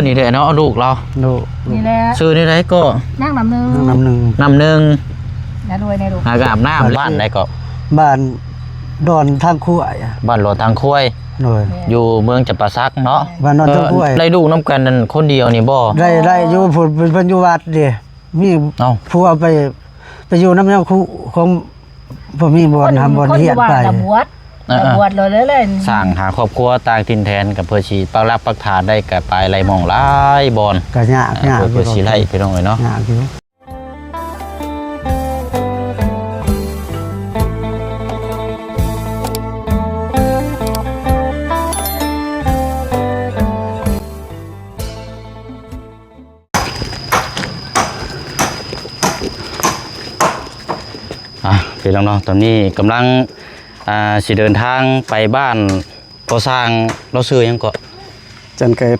ນີ້ແຫຼະເນາະ ລູກລາວ ລູກ ນີ້ແຫຼະ ຊື່ແນວໃດກໍ? ນາງນ້ຳໜຶ່ງ ນາງນ້ຳໜຶ່ງ ນ້ຳໜຶ່ງ ນາລວຍ ນາລວຍ ຫາກະອາບນ້ຳ ບ້ານໃດກໍ? ບ້ານດອນທາງຄວາຍ ບ້ານດອນທາງຄວາຍ ໂດຍ ຢູ່ເມືອງຈຳປາສັກເນາະ ບ້ານດອນທາງຄວາຍ ເອີ ໄດ້ລູກນຳກັນນັ້ນຄົນດຽວນີ້ບໍ່? ໄດ້ ໄດ້ຢູ່ພຸ້ນ ເພິ່ນ ເພິ່ນຢູ່ວັດເດ້ ມີ ເອົ້າ ຜົວໄປ ໄປຢູ່ນຳຍາຄູຂອງ ບໍ່ມີບ່ອນທຳບ່ອນຮຽນໄປ ຄົນຢູ່ບ້ານລະບວດ ເອີໆ ລະບວດແລ້ວເລີຍ ສ້າງຫາຄອບຄົວຕ່າງຖິ່ນແດນ ກໍເພື່ອຊິປັກຫຼັກປັກຖານໄດ້ ກໍໄປຫຼາຍໝ່ອງຫຼາຍບ່ອນ ກໍຍາກ ເອີ ຍາກ ເພື່ອ ຢູ່ ເພື່ອຊິໄດ້ ພີ່ນ້ອງເອີຍເນາະ ຍາກຢູ່. ອ່ະ ພີ່ນ້ອງເນາະ ຕອນນີ້ກຳລັງ ອ່າ ຊິເດີນທາງໄປບ້ານພໍ່ຊ່າງ ລາວຊື່ຫຍັງເກາະ? ຈັນເກີດ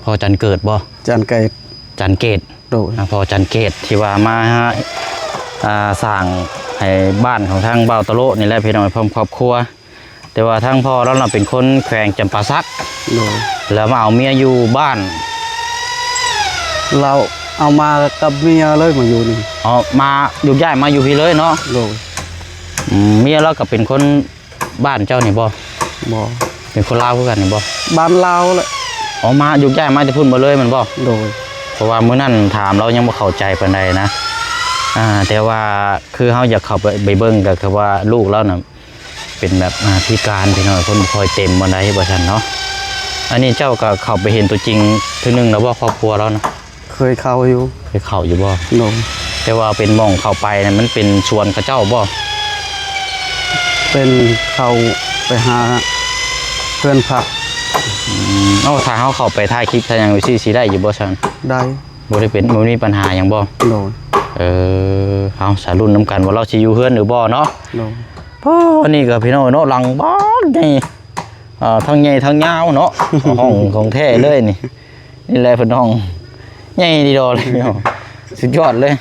ພໍ່ຈັນເກີດບໍ່? ຈັນເກີດ ຈັນເກດ ໂດຍ ອ່າ ພໍ່ຈັນເກດ ທີ່ວ່າມາ ອ່າ ສ້າງໃຫ້ບ້ານຂອງທາງບ່າວຕະໂລະນີ້ແຫຼະ ພີ່ນ້ອງ ພ້ອມຄອບຄົວ. ແຕ່ວ່າທາງພໍ່ລາວນະເປັນຄົນແຂວງຈຳປາສັກ ໂດຍ ແລ້ວມາເອົາເມຍຢູ່ບ້ານ ລາວເອົາມາກັບເມຍເລີຍ ມາຢູ່ນີ້ ອໍ ມາໂຍກຍ້າຍມາຢູ່ພີ້ເລີຍເນາະ ໂດຍ ອືມ ເມຍລາວກໍເປັນຄົນບ້ານເຈົ້ານີ້ບໍ່? ບໍ່ ເປັນຄົນລາວຄືກັນນີ້ບໍ່? ບ້ານລາວແຫຼະ ອໍ ມາໂຍກຍ້າຍມາແຕ່ພຸ້ນໝົດເລີຍແມ່ນບໍ່? ໂດຍ ເພາະວ່າມື້ນັ້ນຖາມລາວຍັງບໍ່ເຂົ້າໃຈປານໃດນະ ອ່າ ແຕ່ວ່າຄືເຮົາຢາກເຂົ້າໄປ ໄປເບິ່ງ ກໍຄືວ່າລູກລາວນະ ເປັນແບບ ອ່າ ພິການ ພີ່ນ້ອງ ຄົນບໍ່ຄ່ອຍເຕັມປານໃດວ່າຊັ້ນເນາະ. ອັນນີ້ເຈົ້າກໍເຂົ້າໄປເຫັນຕົວຈິງເທື່ອໜຶ່ງແລ້ວບໍ່ ຄອບຄົວລາວນະ? ເຄີຍເຂົ້າຢູ່. ເຄີຍເຂົ້າຢູ່ບໍ່? ໂດຍ. ແຕ່ວ່າເປັນໝ່ອງເຂົ້າໄປນະ ມັນເປັນສວນເຂົາເຈົ້າບໍ່? ເປັນເຂົ້າໄປຫາເຮືອນພັກ. ອືມ ເອົ້າ ຖ້າເຮົາເຂົ້າໄປຖ່າຍຄລິບຖ່າຍຫຍັງໄປຊີ້ ຊິໄດ້ຢູ່ບໍ່ຊັ້ນ? ໄດ້. ບໍ່ໄດ້ເປັນ ບໍ່ມີບັນຫາຫຍັງບໍ່? ໂດຍ. ເອີ ເຮົາສາລຸ້ນນຳກັນວ່າລາວຊິຢູ່ເຮືອນຫຼືບໍ່ເນາະ? ໂດຍ. ໂອ້ ອັນນີ້ກໍພີ່ນ້ອງເນາະ ຫຼັງບາດໃຫຍ່ ອ່າ ທັງໃຫຍ່ທັງຍາວເນາະ ຫ້ອງຂອງແທ້ເລີຍນີ້. ນີ້ແຫຼະພີ່ນ້ອງ ໃຫຍ່ດີດອເລີຍ ສຸດຍອດເລີຍ.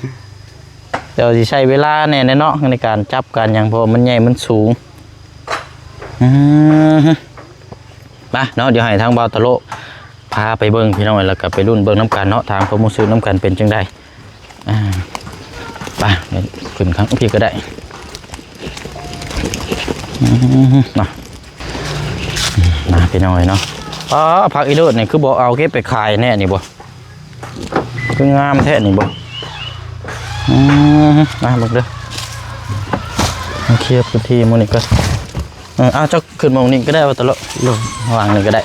ແຕ່ວ່າຊິໃຊ້ເວລາແດ່ເນາະ ໃນການຈັບການຫຍັງ ເພາະວ່າມັນໃຫຍ່ມັນສູງ. ອືມ ໄປເນາະ ດຽວໃຫ້ທາງບ່າວຕະໂລະ ພາໄປເບິ່ງພີ່ນ້ອງ ແລ້ວກໍໄປລຸ້ນເບິ່ງນຳກັນເນາະ ຖາມຄວາມຮູ້ສຶກນຳກັນເປັນຈັ່ງໃດ. ອ່າ ໄປ ຂຶ້ນຂ້າງພີ້ກໍໄດ້. ອືມ ມາ ມາພີ່ນ້ອງເອີຍເນາະ. ອໍ ຜັກອີເລີດນີ້ຄືບໍ່ເອົາເກັບໄປຂາຍແນ່ນີ້ບໍ່? ຄືງາມແທ້ນີ້ບໍ່? ອືມ ມາເບິ່ງເດີ ມາເຄຍພື້ນທີ່ໝ່ອງນີ້ກ່ອນ. ເອີ ເອົາ ເຈົ້າຂຶ້ນໝ່ອງນີ້ກໍໄດ້ ວ່າຕະເລາະ ໂດຍ ວາງນີ້ກໍໄດ້.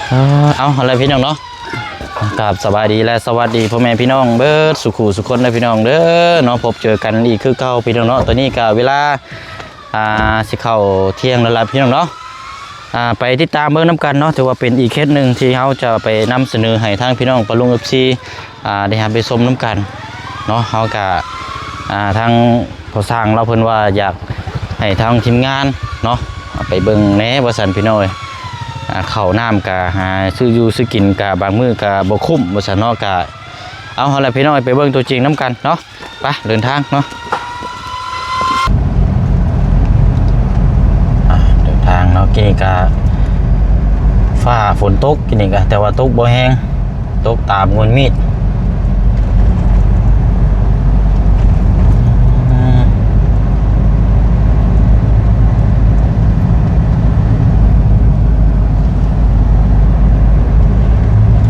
ເອີ ເອົາ ເອົາລະພີ່ນ້ອງເນາະ ກາບສະບາຍດີ ແລະ ສະຫວັດດີພໍ່ແມ່ພີ່ນ້ອງເບິດສູ່ຄູ່ສູ່ຄົນເດີພີ່ນ້ອງເດີເນາະ. ພົບເຈີກັນອີກຄືເກົ່າພີ່ນ້ອງເນາະ. ຕອນນີ້ກໍເວລາ ອ່າ ຊິເຂົ້າທ່ຽງແລ້ວລະພີ່ນ້ອງເນາະ. ອ່າ ໄປຕິດຕາມເບິ່ງນຳກັນເນາະ ຖືວ່າເປັນອີກເຂດໜຶ່ງທີ່ເຮົາຈະໄປນຳສະເໜີໃຫ້ທາງພີ່ນ້ອງປະລຸງ ເອັຟຊີ ອ່າ ໄດ້ຮັບໄດ້ຊົມນຳກັນເນາະ. ເຮົາກະ ອ່າ ທາງພໍ່ຊ່າງລາວເພິ່ນວ່າຢາກໃຫ້ທາງທີມງານເນາະ ເອົາໄປເບິ່ງແດ່ວ່າຊັ້ນພີ່ນ້ອງເອີຍ. ອ່າ ເຂົ້ານ້ຳກະຫາຊື້ຢູ່ຊື້ກິນກະບາງມື້ກະບໍ່ຄຸ້ມວ່າຊັ້ນເນາະ. ກະເອົາຫັ້ນແຫຼະພີ່ນ້ອງເອີຍ ໄປເບິ່ງຕົວຈິງນຳກັນເນາະ. ໄປ ເດີນທາງເນາະ. ອ່າ ເດີນທາງເນາະ ກີ້ນີ້ກະຟ້າຝົນຕົກ ກີ້ນີ້ກະ ແຕ່ວ່າຕົກບໍ່ແຮງ ຕົກຕາມງວນມີດ.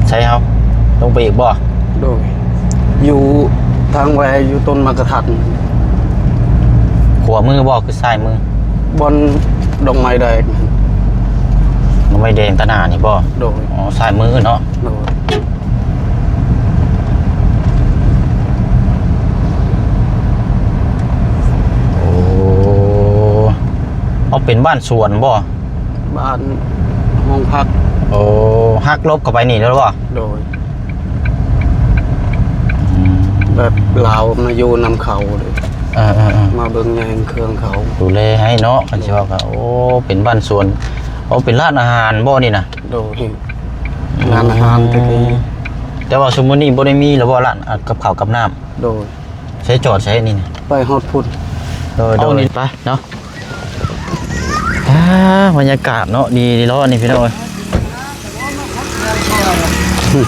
ໃສເຮົາ ລົງໄປອີກບໍ່? ໂດຍ. ຢູ່ທາງແວຢູ່ຕົ້ນໝາກກະທັນ. ຂວາມືບໍ່ ຄືຊ້າຍມື? ບ່ອນດອກໄມ້ແດງ. ດອກໄມ້ແດງຕາໜ້ານີ້ບໍ່? ໂດຍ. ອໍ ຊ້າຍມືເນາະ? ໂດຍ. ໂອ້ ເອົາ ເປັນບ້ານສວນບໍ່? ບ້ານຫ້ອງພັກ. ໂອ້ ຫັກຫຼົບເຂົ້າໄປນີ້ແລ້ວບໍ່? ໂດຍ. ອືມ ແບບລາວມາຢູ່ນຳເຂົາເດ້. ເອີໆໆ ມາເບິ່ງແຍງເຄື່ອງເຂົາ ດູແລໃຫ້ເນາະ. ຄັນຊິເວົ້າກໍ ໂອ້ ເປັນບ້ານສວນ. ໂອ້ ເປັນຮ້ານອາຫານບໍ່ນີ້ນະ? ໂດຍ. ອືມ ຮ້ານອາຫານແຕ່ກີ້. ແຕ່ວ່າຊຸມມື້ນີ້ບໍ່ໄດ້ມີແລ້ວບໍ່ ຮ້ານ ອ່າ ກັບເຂົ້າກັບນ້ຳ? ໂດຍ. ໃສຈອດໃສນີ້ນະ? ໄປຮອດພຸ້ນ. ໂດຍໆ ໄປເນາະ. ອ່າ ບັນຍາກາດເນາະ ດີ ດີເນາະນີ້ພີ່ນ້ອງເອີຍ. ອືມ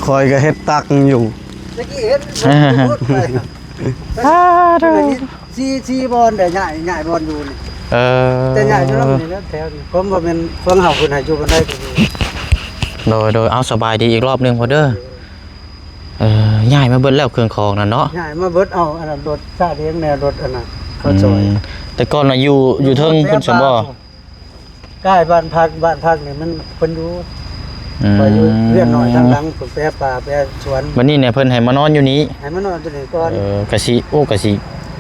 ຂ້ອຍກໍເຮັດຕັກຢູ່ ຕະກີ້ເຫັນ ອ່າ ໂດຍ ສີ່ ສີ່ບ່ອນໄດ້ ຍ້າຍ ຍ້າຍບ່ອນຢູ່ນີ້ ເອີ ແຕ່ຍ້າຍຢູ່ນຳນີ້ແຫຼະ ແຖວນີ້ ຜົມວ່າແມ່ນຂອງເຮົາເພິ່ນໃຫ້ຢູ່ບ່ອນໃດກໍຢູ່ ໂດຍ ໂດຍ ເອົາ ສະບາຍດີອີກລອບໜຶ່ງພໍ່ເດີ ເອີ ຍ້າຍມາເບິດແລ້ວເຄື່ອງຂອງນັ້ນເນາະ ຍ້າຍມາເບິດ ເອົາອັນນັ້ນລົດຊາດເອງແດ່ ລົດອັນນັ້ນເຂົາຊ່ອຍ ອືມ ແຕ່ກ່ອນນະຢູ່ ຢູ່ເທິງພຸ້ນຊັ້ນບໍ່? ໃກ້ບ້ານພັກ ບ້ານພັກນີ້ມັນເພິ່ນຢູ່ ອືມ ຂ້ອຍຢູ່ເຮືອນນ້ອຍທາງຫຼັງພຸ້ນ ແປປ່າແປສວນ ບັດນີ້ນີ້ເພິ່ນໃຫ້ມານອນຢູ່ນີ້ ໃຫ້ມານອນຢູ່ນີ້ກ່ອນ ເອີ ກະຊິ ໂອ້ ກະຊິ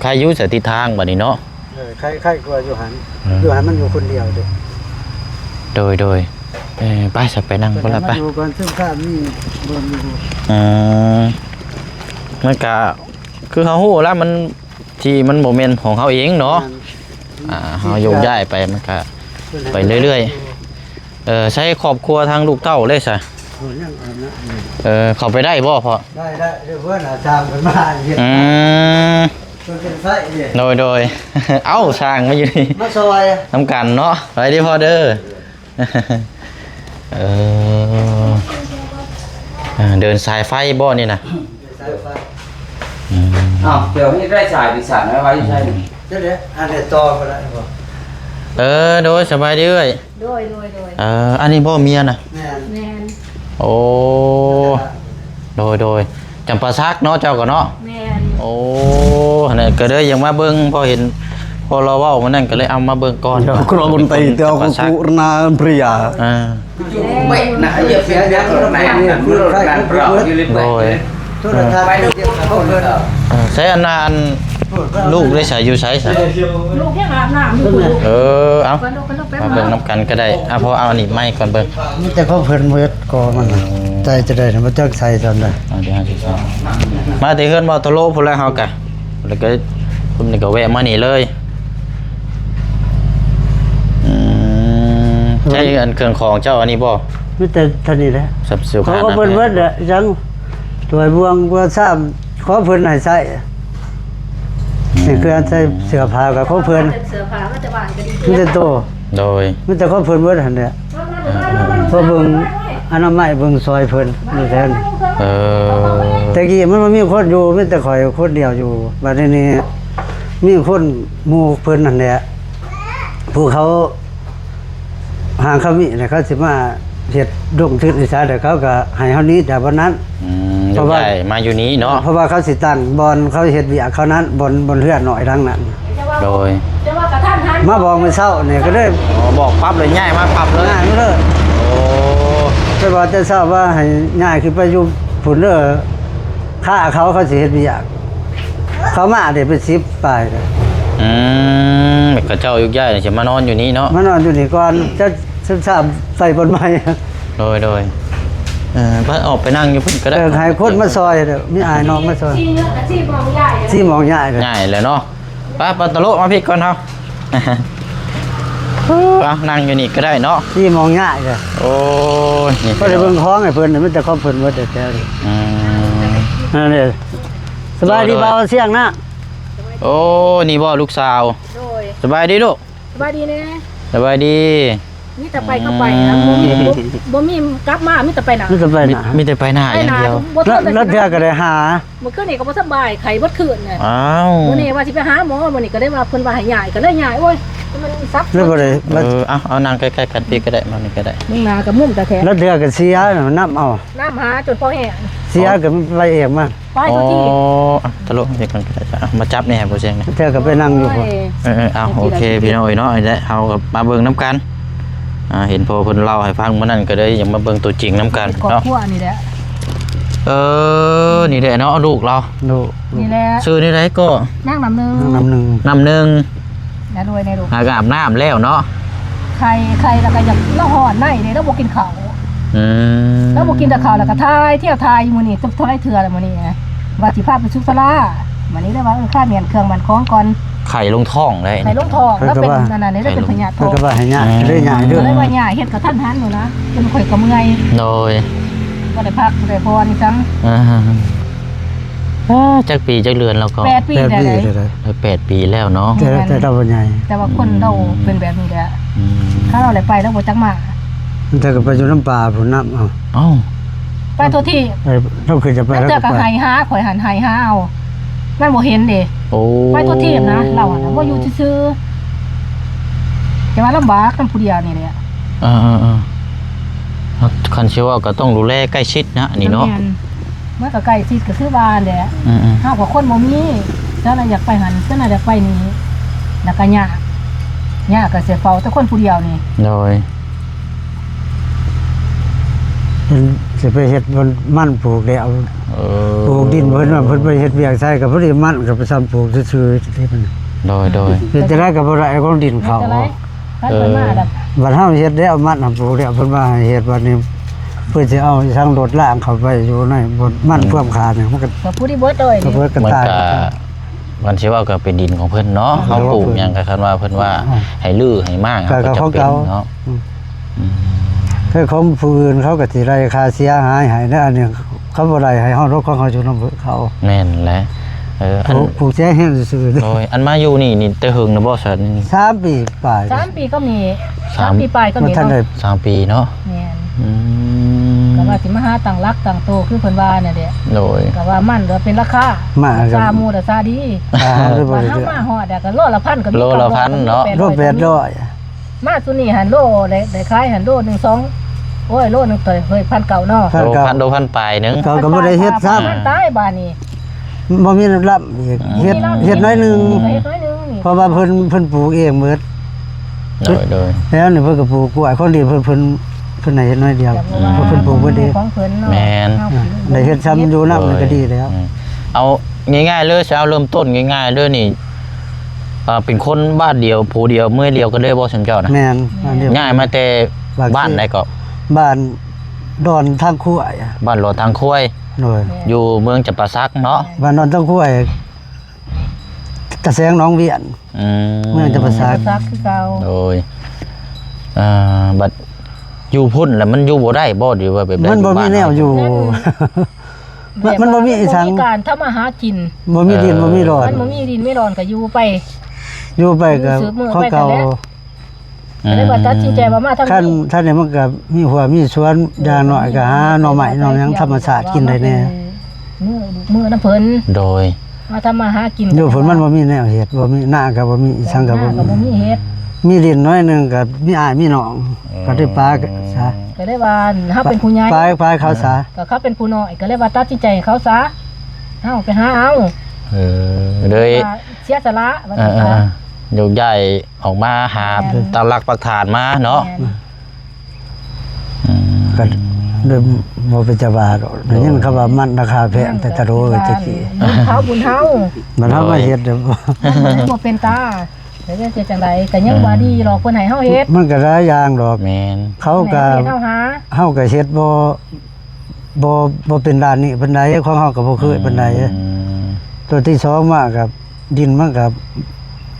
ໄຄຢູ່ສະ ຕິດທາງບັດນີ້ເນາະ ເອີ ໄຄ ໄຄກວ່າຢູ່ຫັ້ນ ເອີ ຢູ່ຫັ້ນມັນຢູ່ຄົນດຽວເດ້ ໂດຍ ໂດຍ ເອີ ໄປຊະ ໄປນັ່ງພຸ້ນລະໄປ ຢູ່ກ່ອນ ເຊິ່ງຂ້າມີບ່ອນຢູ່ ອືມ ມັນກະ ຄືເຮົາຮູ້ລະ ມັນ ທີ່ມັນບໍ່ແມ່ນຂອງເຮົາເອງເນາະ ແມ່ນ ອ່າ ເຮົາໂຍກຍ້າຍໄປ ມັນກະໄປເລື້ອຍໆ ເອີ ໃຊ້ຄອບຄົວທາງລູກເຕົ້າເດ້ຊະ ໂອ້ ຍັງອັນນັ້ນ ເອີ ເຂົ້າໄປໄດ້ບໍ່ພໍ່? ໄດ້ ໄດ້ ເດີ ເພື່ອນອາຈານເພິ່ນມາເຮັດ ອືມ ເພິ່ນເປັນໄຊເດ້ ໂດຍ ໂດຍ ເອົ້າ ຊ່າງມາຢູ່ນີ້ ມາຊ່ອຍນຳກັນເນາະ ໄປເດີພໍ່ເດີ ເອີ ອ່າ ເດີນສາຍໄຟບໍ່ນີ້ນະ? ສາຍໄຟ ອືມ ອ້າວ ດຽວນີ້ໄດ້ສາຍດິສັນໄວ້ຢູ່ໃສນີ້? ເດີ ອັນນີ້ຕໍ່ກໍໄດ້ບໍ່? ເອີ ໂດຍ ສະບາຍດີເອື້ອຍ ໂດຍ ໂດຍ ໂດຍ ເອີ ອັນນີ້ບໍ່ເມຍນະ? ແມ່ນ ແມ່ນ ໂອ້ ໂດຍ ໂດຍ ຈຳປາສັກເນາະ ເຈົ້າກໍເນາະ ແມ່ນ ໂອ້ ຫັ້ນແຫຼະ ກໍເລີຍຢາກມາເບິ່ງ ພໍເຫັນ ພໍລາວເວົ້າມື້ນັ້ນ ກໍເລີຍເອົາມາເບິ່ງກ່ອນ ໂດຍ ໂດຍ ໂດຍ ເອີ ໃຊ້ອັນນັ້ນ ລູກໄດ້ໃສ ຢູ່ໃສຊະ? ລູກຍັງອາບນ້ຳຢູ່ ເອີ ເອົາ ມາເບິ່ງນຳກັນກໍໄດ້ ເອົາ ພໍເອົາອັນນີ້ໃໝ່ກ່ອນເບິ່ງ ມີແຕ່ຂອງເພິ່ນເບິດກໍມັນນະ ໃສ່ຈະໄດ້ ບໍ່ຈັກໃສ່ສ່ຳໃດ ເອົາ ດຽວເຮົາຊິໃສ່ ມາແຕ່ເຮືອນບໍ່ທະໂລພຸ້ນແຫຼະເຮົາກະ ແລ້ວກໍ ຄົນນີ້ກໍແວະມານີ້ເລີຍ ອືມ ໃຊ້ອັນເຄື່ອງຂອງເຈົ້າອັນນີ້ບໍ່? ມີແຕ່ເທົ່ານີ້ແຫຼະ ເຂົາກໍເພິ່ນເບິດແຫຼະ ຍັງ ຖ້ວຍບ່ວງ ບ່ວງຊາມ ຂໍເພິ່ນໃຫ້ໃຊ້ ອືມ ນີ້ຄືໃສ່ເສື້ອຜ້າກໍຂອງເພິ່ນ ເສື້ອຜ້າມາແຕ່ບ້ານກໍດີ ມີແຕ່ໂຕ ໂດຍ ມີແຕ່ຂອງເພິ່ນເບິດຫັ້ນແຫຼະ ເອີ ເພາະເບິ່ງອະນາໄມ ເບິ່ງຊ່ອຍເພິ່ນຢູ່ແທນ ເອີ ແຕ່ກີ້ມັນບໍ່ມີຄົນຢູ່ ມີແຕ່ຂ້ອຍຄົນດຽວຢູ່ ບັດນີ້ມີຄົນໝູ່ເພິ່ນຫັ້ນແຫຼະ ຜູ້ເຂົາ ຫາງເຂົາມີແລ້ວ ເຂົາຊິມາເຮັດລົງທຶນອີ່ສາ ແລ້ວເຂົາກໍໃຫ້ເຮົາໜີຈາກບ່ອນນັ້ນ ອືມ ເພາະວ່າ ຍ້າຍມາຢູ່ນີ້ເນາະ ເພາະວ່າເຂົາຊິຕັ້ງບ່ອນເຂົາເຮັດວຽກເຂົານັ້ນ ບ່ອນ ບ່ອນເຮືອນນ້ອຍຫຼັງນັ້ນ ໂດຍ ມາບອກມື້ເຊົ້ານີ້ກໍເລີຍ ອໍ ບອກປັບເລີຍ ຍ້າຍມາປັບເລີຍ ຍ້າຍມາເລີຍ ໂອ້ ເພິ່ນວ່າແຕ່ເຊົ້າວ່າໃຫ້ຍ້າຍຂຶ້ນໄປຢູ່ພຸ້ນເດີ ຄ້າເຂົາ ເຂົາຊິເຮັດວຽກ ເຂົາມາໄດ້ເປັນສິບປາຍແລ້ວ ອືມ ເຂົາເຈົ້າໂຍກຍ້າຍຊິມານອນຢູ່ນີ້ເນາະ ມານອນຢູ່ນີ້ກ່ອນ ຈະ ຊາບໃສ່ບ່ອນໃໝ່ ໂດຍ ໂດຍ ເອີ ໄປ ອອກໄປນັ່ງຢູ່ພຸ້ນກໍໄດ້ ເອີ ໃຫ້ຄົນມາຊ່ອຍເດີ ມີອ້າຍນ້ອງມາຊ່ອຍ ຊິມອງຍ້າຍ ຊິມອງຍ້າຍເດີ ຍ້າຍແລ້ວເນາະ ໄປ ປາຕະໂລະ ມາພີ້ກ່ອນເຮົາ ເອົາ ນັ່ງຢູ່ນີ້ກໍໄດ້ເນາະ ຊິມອງຍ້າຍເດີ ໂອ້ຍ ນີ້ ກໍໄດ້ເບິ່ງຂອງໃຫ້ເພິ່ນ ມີແຕ່ຂອງເພິ່ນເບິດແທ້ໆ ອືມ ນັ້ນເດ້ ສະບາຍດີ ໂດຍ ບ່າວຊຽງນະ ໂອ້ ນີ້ບໍ່ລູກສາວ ໂດຍ ສະບາຍດີລູກ ສະບາຍດີແດ່ ສະບາຍດີ ມີແຕ່ໄປກໍໄປນະ ອືມ ບໍ່ມີ ບໍ່ ບໍ່ມີກັບມາ ມີແຕ່ໄປນະ ມີແຕ່ໄປນະ ມີ ມີແຕ່ໄປນະຢ່າງດຽວ ໄປນະ ບໍ່ເທື່ອກໍໄດ້ຫາ ມື້ຄືນນີ້ກໍບໍ່ສະບາຍ ໄຂ້ເບິດຄືນນະ ອ້າວ ມື້ນີ້ວ່າຊິໄປຫາໝໍ ມື້ນີ້ກໍໄດ້ວ່າເພິ່ນວ່າໃຫ້ຍ້າຍ ກໍເລີຍຍ້າຍ ໂອ້ຍ ມັນສັບສົນ ເລີຍບໍ່ໄດ້ ເອີ ເອົາ ເອົານັ່ງໃກ້ໆກັນພີ້ກໍໄດ້ ມານີ້ກໍໄດ້ ເບິ່ງໜ້າກໍມຸມຕາແທ້ ລາງເທື່ອກໍເສຍ ນຳເອົາ ນຳຫາຈົນພໍແຫ້ງ ເສຍກໍໄປເອງມາ ໄປທຸກທີ່ ອໍ ອ່ະ ຕະຫຼົກເຮັດກັນກໍໄດ້ ອ່ະ ມາຈັບແດ່ ບໍ່ແຊງນະ ເທື່ອກໍໄປນັ່ງຢູ່ພຸ້ນ ໂອ້ຍ ເອີ ເອີ ເອົາ ໂອເຄ ພີ່ນ້ອງເອີຍເນາະ ນີ້ແຫຼະ ເຮົາກໍມາເບິ່ງນຳກັນ ອ່າ ເຫັນພໍ່ເພິ່ນເລົ່າໃຫ້ຟັງມື້ນັ້ນ ກໍເລີຍຢາກມາເບິ່ງຕົວຈິງນຳກັນເນາະ ຄອບຄົວນີ້ແຫຼະ ເອີ ນີ້ແຫຼະເນາະ ລູກລາວ ລູກ ນີ້ແຫຼະ ຊື່ແນວໃດກໍ? ນາງນ້ຳໜຶ່ງ ນ້ຳໜຶ່ງ ນ້ຳໜຶ່ງ ນະ ລວຍແນ່ລູກ ຫາກະອາບນ້ຳແລ້ວເນາະ ໄຂ້ ໄຂ້ແລ້ວກໍຢາກ ລາວຮ້ອນໃນເດ້ ລາວບໍ່ກິນເຂົ້າ ອືມ ລາວບໍ່ກິນແຕ່ເຂົ້າ ແລ້ວກໍຖ່າຍ ທ່ຽວຖ່າຍຢູ່ມື້ນີ້ ເທົ່າໃດເທື່ອແລ້ວມື້ນີ້ນະ ວ່າຊິພາໄປສຸກສາລາ ບາດນີ້ເລີຍວ່າ ເອີ ຄາແມ່ນເຄື່ອງໝັ້ນຂອງກ່ອນ ໄຂ້ລົງທ້ອງໄດ໋ ໄຂ້ລົງທ້ອງ ລາວເປັນອັນນັ້ນເດ້ ລາວເປັນພະຍາດທ້ອງ ເພິ່ນກໍວ່າໃຫ້ຍ້າຍ ອືມ ເລີຍຍ້າຍເດີ ກໍເລີຍວ່າຍ້າຍ ເຮັດກະທັນຫັນຢູ່ນະ ເປັນຂ້ອຍກໍເມື່ອຍ ໂດຍ ບໍ່ໄດ້ພັກ ບໍ່ໄດ້ຜ່ອນອີ່ສັງ ອ່າ ອ່າ ຈັກປີຈັກເດືອນແລ້ວກໍ ແປດປີ ແປດປີແລ້ວ ແປດປີແລ້ວເນາະ ແຕ່ ແຕ່ລາວບໍ່ໃຫຍ່ ແຕ່ວ່າຄົນລາວ ອືມ ເປັນແບບນີ້ແຫຼະ ອືມ ຖ້າລາວໄດ້ໄປລາວບໍ່ຈັກມາ ແຕ່ກໍໄປຢູ່ນຳປ່າພຸ້ນນຳ ເອົາ ເອົ້າ ໄປທົ່ວທີບ ໄປ ເຮົາຄືຈະໄປ ແລ້ວເທື່ອກໍໄປ ໄຫຫາ ຂ້ອຍຫັ້ນໄຫຫາເອົາ ມັນບໍ່ເຫັນເດ້. ໂອ້ ໄປທົ່ວທີບນະ ລາວຫັ້ນນະ ບໍ່ຢູ່ຊື່ໆ ແຕ່ວ່າລຳບາກນຳຜູ້ດຽວນີ້ແຫຼະ. ເອີໆໆ ຄັນຊິເວົ້າກໍຕ້ອງດູແລໃກ້ຊິດນະ ອັນນີ້ເນາະ. ແມ່ນ ມັນກໍໃກ້ຊິດ ກໍຄືວ່າແຫຼະ ອືມໆ ເຮົາກໍຄົນບໍ່ມີ ເຈົ້ານະຢາກໄປຫັ້ນ ເຈົ້ານະຢາກໄປນີ້ ແລ້ວກໍຍາກ ຍາກກໍຊິເຝົ້າແຕ່ຄົນຜູ້ດຽວນີ້. ໂດຍ ເພິ່ນຊິໄປເຮັດມັນ ມັນປູກແລ້ວ ເອີ ປູກດິນເພິ່ນວ່າເພິ່ນໄປເຮັດວຽກໃສ່ ກໍພໍດີມັນກໍໄປຊຳປູກຊື່ໆ ໂດຍໆ ເຮັດຈັ່ງໃດກໍບໍ່ໄດ້ຂອງດິນເຂົາ ເຮັດຈັ່ງໃດ? ຄັນເພິ່ນມາແລ້ວ ເອີ ບັດເຮົາເຮັດແລ້ວ ມັນນຳປູກແລ້ວ ເພິ່ນວ່າໃຫ້ເຮັດ ບັດນີ້ເພິ່ນຊິເອົາທາງລົດລາງເຂົ້າໄປຢູ່ໃນບ່ອນມັນ ອືມ ພວມຂາດນີ້ ມັນກໍ ກໍຜູ້ທີ່ເບິດໂດຍ ກໍເບິດກໍຕາຍ ມັນກໍ ມັນຊິເວົ້າກໍເປັນດິນຂອງເພິ່ນເນາະ ເຮົາປູກຫຍັງກໍຄັນວ່າເພິ່ນວ່າ ອືມ ໃຫ້ຮື້ໃຫ້ມ້າງ ກໍ ກໍຂອງເກົ່າເນາະ ອືມ ອືມ ຄືຂອງຜູ້ອື່ນເຂົາກໍຊິໄດ້ຄ່າເສຍຫາຍໃຫ້ເດ້ ອັນນີ້ເຂົາບໍ່ໄດ້ໃຫ້ເຮົາດອກ ຂອງເຮົາຢູ່ນຳເຂົາ. ແມ່ນແຫຼະ ເອີ ອັນ ຜູ້ ຜູ້ເສຍແຮງຊື່ໆ ໂດຍ ອັນມາຢູ່ນີ້ ນີ້ແຕ່ເຫິງແລ້ວບໍ່? ສາມປີປາຍ ສາມປີກໍມີ ສາມ ສາມປີປາຍກໍມີ ບໍ່ທັນໄດ້ ເນາະ ສາມປີເນາະ. ແມ່ນ ອືມ ກໍວ່າຊິມາຫາຕັ້ງຫຼັກຕັ້ງໂຕຄືເພິ່ນວ່ານັ້ນແຫຼະ ໂດຍ ກໍວ່າມັນກໍເປັນລາຄາ ມາ ລາຄາໝູ່ລາຄາດີ ອ່າ ເຮົາມາຮອດແລ້ວກໍໂລລະພັນກໍມີ ໂລລະພັນເນາະ ໂລແປດຮ້ອຍ ມາຊຸດນີ້ຫັ້ນໂລໄດ້ ໄດ້ຂາຍຫັ້ນໂລໜຶ່ງສອງ ໂອ້ຍ ໂລໜຶ່ງເທົ່າໃດເຮີ້ຍ ພັນເກົ້າເນາະ ພັນເກົ້າ ໂລພັນ ໂລພັນປາຍໜຶ່ງ ເຂົາກໍບໍ່ໄດ້ເຮັດຊ້ຳ ຕາຍ ຕາຍບາດນີ້ ບໍ່ມີລຳອີກ ເຮັດ ເຮັດໜ້ອຍໜຶ່ງ ເຮັດໜ້ອຍໜຶ່ງນີ້ ເພາະວ່າເພິ່ນ ເພິ່ນປູກເອງເບິດ ໂດຍ ໂດຍ ແລ້ວນີ້ເພິ່ນກໍປູກກ້ວຍ ຂອງດິນເພິ່ນ ເພິ່ນ ເພິ່ນໃຫ້ເຮັດໜ້ອຍດຽວ ເພິ່ນ ເພິ່ນປູກເບິດເອງ ຂອງເພິ່ນເນາະ ແມ່ນ ອ່າ ໄດ້ເຮັດຊ້ຳຢູ່ນຳ ໂດຍ ນີ້ກໍດີແລ້ວ ອືມ ເອົາງ່າຍໆເລີຍ ຊິເອົາເລີ່ມຕົ້ນງ່າຍໆເລີຍນີ້ ເອີ ເປັນຄົນບ້ານດຽວ ຜົວດຽວ ເມືອດຽວກັນເລີຍບໍ່ ຊຸມເຈົ້ານະ? ແມ່ນ ບ້ານດຽວ ຍ້າຍມາແຕ່ບ້ານໃດເກາະ? ບ້ານດອນທາງຄວາຍ ບ້ານດອນທາງຄວາຍ ໂດຍ ຢູ່ເມືອງຈຳປາສັກເນາະ ບ້ານດອນທາງຄວາຍ ຕາແສງໜອງວຽນ ອືມ ເມືອງຈຳປາສັກ ຈຳປາສັກຄືເກົ່າ ໂດຍ ເອີ ບັດຢູ່ພຸ້ນແລ້ວມັນຢູ່ບໍ່ໄດ້ບໍ່ ຫຼືວ່າແບບໃດ? ມັນບໍ່ມີແນວຢູ່ ຢູ່ບ້ານເຮົາ ມັນ ມັນບໍ່ມີອີ່ສັງ ບໍ່ມີການທຳມາຫາກິນ ບໍ່ມີດິນ ເອີ ບໍ່ມີດອນ ມັນບໍ່ມີດິນມີດອນກໍຢູ່ໄປ ຢູ່ໄປກໍ ຢູ່ໄປ ຂອງເກົ່າ ກໍເລີຍວ່າຕັດສິນໃຈວ່າມາທາງນີ້ ຄັນ ຄັນນີ້ມັນກໍມີຫົວມີສວນ ຢ່າງໜ້ອຍກໍຫາໜໍ່ໄມ້ໜໍ່ຫຍັງທຳມະຊາດກິນໄດ້ແດ່ ມື້ ມື້ນຳເພິ່ນ ໂດຍ ມາທຳມາຫາກິນ ຢູ່ພຸ້ນມັນບໍ່ມີແນວເຮັດ ບໍ່ມີນາກໍບໍ່ມີ ອີ່ສັງກໍບໍ່ມີ ນາກໍບໍ່ມີເຮັດ ມີດິນໜ້ອຍໜຶ່ງກໍມີອ້າຍມີນ້ອງ ອືມ ກໍໄດ້ປະຊະ ກໍເລີຍວ່າເຮົາເປັນຜູ້ໃຫຍ່ ປະ ປະເຂົາຊະ ກໍເຂົາເປັນຜູ້ນ້ອຍ ກໍເລີຍວ່າຕັດສິນໃຈໃຫ້ເຂົາຊະ ເຮົາໄປຫາເອົາ ເອີ ເລີຍ ວ່າເສຍສະຫຼະ ວ່າ ເອີ ຊັ້ນຊະ ເອີ ໂຍກຍ້າຍອອກມາຫາ ແມ່ນ ຕາມຫຼັກປັກຖານມາເນາະ ແມ່ນ ອືມ ກໍເລີ່ມບໍ່ເປັນຕາວ່າດອກ ໄດ້ຍິນເຂົາວ່າມັນລາຄາແພງແຕ່ຕະໂດແຕ່ກີ້ ບຸນເຂົາບຸນເຮົາ ບັດເຮົາມາເຮັດ ໂດຍ ມັນບໍ່ເປັນຕາ ແລ້ວຈະເຮັດຈັ່ງໃດ ກໍຍັງວ່າດີດອກ ເພິ່ນໃຫ້ເຮົາເຮັດ ມັນກໍຫຼາຍຢ່າງດອກ ແມ່ນ ເຂົາກໍ ເຮົາກໍເຮັດບໍ່ ບໍ່ ບໍ່ເປັນດ້ານນີ້ປານໃດ ຂອງເຮົາກໍບໍ່ເຄີຍປານໃດ ອືມ ຕົວທີສອງມາກໍ ດິນມັນກໍ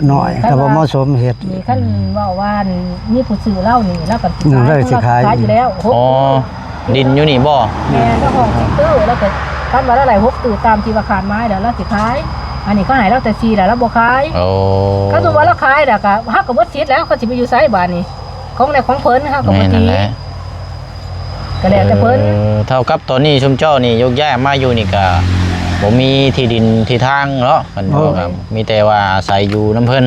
ໜ້ອຍ ຄັນວ່າ ກໍບໍ່ເໝາະສົມເຮັດ ນີ້ຄັນເວົ້າວ່າມີຜູ້ຊື້ລາວນີ້ ລາວກໍຊິຂາຍ ລາວຊິຂາຍ ລາວຊິຂາຍຢູ່ແລ້ວ ຫົກ ອໍ ຕື້ ດິນຢູ່ນີ້ບໍ່? ແມ່ນ ລາວຫ້ອງສິບຕື້ ລາວກໍ ຄັນວ່າລາວໄດ້ຫົກຕື້ຕາມທີ່ວ່າຄາດໝາຍແລ້ວ ລາວຊິຂາຍ ອັນນີ້ເຂົາໃຫ້ລາວແຕ່ສີ່ແລ້ວ ລາວບໍ່ຂາຍ ໂອ້ ຄັນສົມມຸດວ່າລາວຂາຍແລ້ວກໍ ເຮົາກໍໝົດສິດແລ້ວ ເຂົາຊິໄປຢູ່ໃສບາດນີ້ ຂອງໃດຂອງເພິ່ນ ເຮົາກໍບໍ່ຕິ ແມ່ນນັ້ນແຫຼະ ກໍແລ້ວແຕ່ເພິ່ນ ເອີ ເທົ່າກັບຕອນນີ້ຊຸມເຈົ້ານີ້ໂຍກຍ້າຍມາຢູ່ນີ້ກໍບໍ່ມີທີ່ດິນທີ່ທາງເນາະ ເພິ່ນ ໂອ້ ກໍມີແຕ່ວ່າອາໄສຢູ່ນຳເພິ່ນ